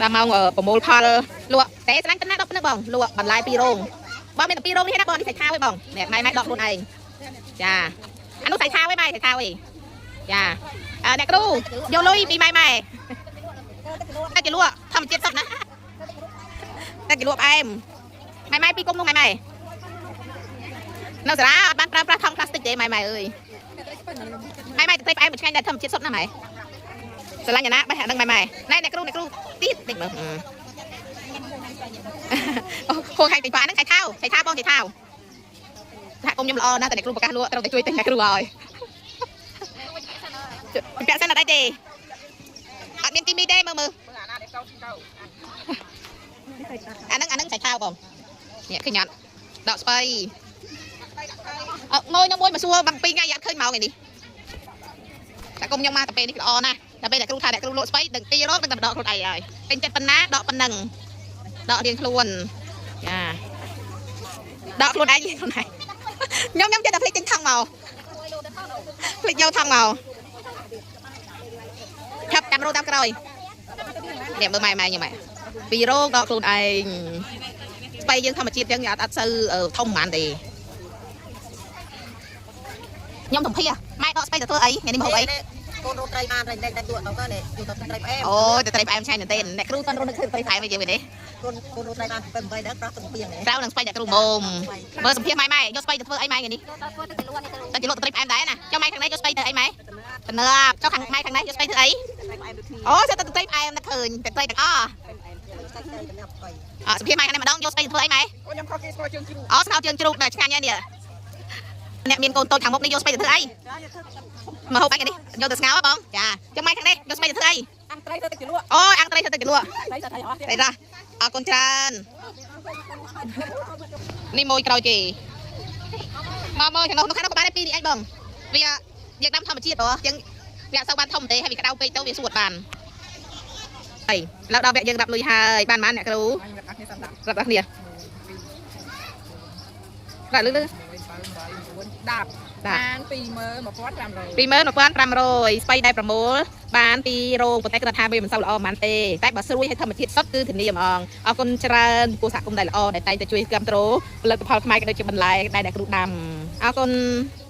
ដល់ម៉ោងប្រមូលផលលក់តែស្លាញ់ប៉ុណ្ណាដកប៉ុណ្ណឹងបងលក់បន្លែពីរោងបងមានតែពីរោងនេះណាបងនេះសាច់ឆាវឯងបងនេះម៉ែម៉ែដកខ្លួនឯងចាអានោះសាច់ឆាវឯងម៉ែសាច់ឆាវឯងចាអើអ្នកគ្រូយកលុយពីម៉ែម៉ែតែគេលក់ធម្មជាតិសុទ្ធណាតែគេលក់ផ្អែមម៉ែម៉ែពីរគុំនោះម៉ែម៉ែនៅសាលាអត់បានប្រើប្រាស់ថង់ផ្លាស្ទិកទេម៉ែម៉ែអើយម៉ែម៉ែត្រីផ្អែមមួយឆ្ងាញ់ដែរធម្មជាតិសុទ្ធណាម៉ែស្រឡាញ់អាណាបេះអានឹងម៉ែម៉ែណែអ្នកគ្រូអ្នកគ្រូទៀតតិចមើលអូហូខៃតិចប៉ាហ្នឹងឆៃថៅឆៃថៅបងឆៃថៅសហគមន៍ខ្ញុំល្អណាស់តែអ្នកគ្រូប្រកាសលក់ត្រូវតែជួយទិញអ្នកគ្រូឲ្យពាក់សិនអត់អីទេអត់មានគីមីទេមើលមើលអាហ្នឹងអាហ្នឹងឆៃថៅបងនេះឃើញអត់ដកស្បៃអត់ងយនៅមួយមកសួរបាំងពីរថ្ងៃអត់ឃើញមកថ្ងៃនេះតែគុំខ្ញុំមកតែពេលនេះល្អណាស់តែពេលអ្នកគ្រូថាអ្នកគ្រូលក់ស្បៃដឹងទីរកដឹងតែដកខ្លួនឯងហើយពេញចិត្តប៉ុណ្ណាដកប៉ុណ្ណឹងដករៀងខ្លួនចាដកខ្លួនឯងរៀងខ្លួនឯងខ្ញុំខ្ញុំចិត្តតែភ្លេចទិញថង់មកភ្លេចយកថង់មកឆាប់តាមរោតាមក្រោយនេះមើលម៉ែម៉ែខ្ញុំម៉ែពីរោងដកខ្លួនឯងស្បៃយើងធម្មជាតិចឹងអត់អត់សូវធំប៉ុន្មានទេខ្ញុំសំភាម៉ែដកស្បៃទៅធ្វើអីថ្ងៃនេះមកហូបអី កូនរត់ត្រីបានត្រីតែទួទៅនេះយូរទៅត្រីផ្អែម អូតែត្រីផ្អែមឆ្ងាញ់មែនទេអ្នកគ្រូតាន់រត់នឹកឃើញត្រីផ្អែមឯងយើងវិញទេ កូនកូនរត់ត្រីបានទៅ8ដល់ប្រោះទៅពីង ត្រូវនឹងស្បៃអ្នកគ្រូមុំមើលសម្ភារម៉ែម៉ែយកស្បៃទៅធ្វើអីម៉ែថ្ងៃនេះតែជាលក់ត្រីផ្អែមដែរណាចុះម៉ែខាងនេះយកស្បៃទៅអីម៉ែតំណើបចុះខាងម៉ែខាងនេះយកស្បៃធ្វើអីអូសិតតែត្រីផ្អែមនឹកឃើញតែត្រីទាំងអស់អសម្ភារម៉ែខាងនេះម្ដងយកស្បៃទៅធ្វើអីម៉ែ អូខ្ញុំខុសគេស្គាល់ជើងជ្រូក អូស្ងោជើងជ្រូកដែលឆ្ងាញ់ហើយនេះអ្នកមានកូនតូចខាងមុខនេះយកស្បៃទៅធ្វើអីមកហូបអីនេះយកទៅស្ងោបងចាចុះម៉ែខាងនេះយកស្បៃទៅធ្វើអី អាំងត្រីទៅទឹកជ្រលក់ អូអាំងត្រីទៅទឹកជ្រលក់ ត្រីទៅត្រីអស់ ត្រីរ៉ាអរគុណច្រើននេះមួយក្រោយគេមកមកខាងនោះខាងនោះក៏បានដែរពីរនេះឯងបងវាយើងដាំធម្មជាតិហ៎យើងវាអត់សូវបានធំទេហើយវាក្តៅពេកទៅវាសួតបានហើយឡើងដល់វគ្គយើងរាប់លុយហើយបានប៉ុន្មានអ្នកគ្រូ អញរត់អស់គ្នាសម្រាប់ រាប់ដល់គ្នារាប់លឺលឺ 1 7 8 9 10បាន21500 21500ស្បៃដែលប្រមូលបានពីរោងប៉ុន្តែគាត់ថាវាមិនសូវល្អប៉ុន្មានទេតែបើស្រួយឲ្យធម្មជាតិសុទ្ធគឺធានាហ្មងអរគុណច្រើនពូសហគមន៍ដែលល្អដែលតែងតែជួយគ្រប់គ្រងផលិតផលខ្មែរក៏ដូចជាបន្លែដែលអ្នកគ្រូដាំអរគុណ។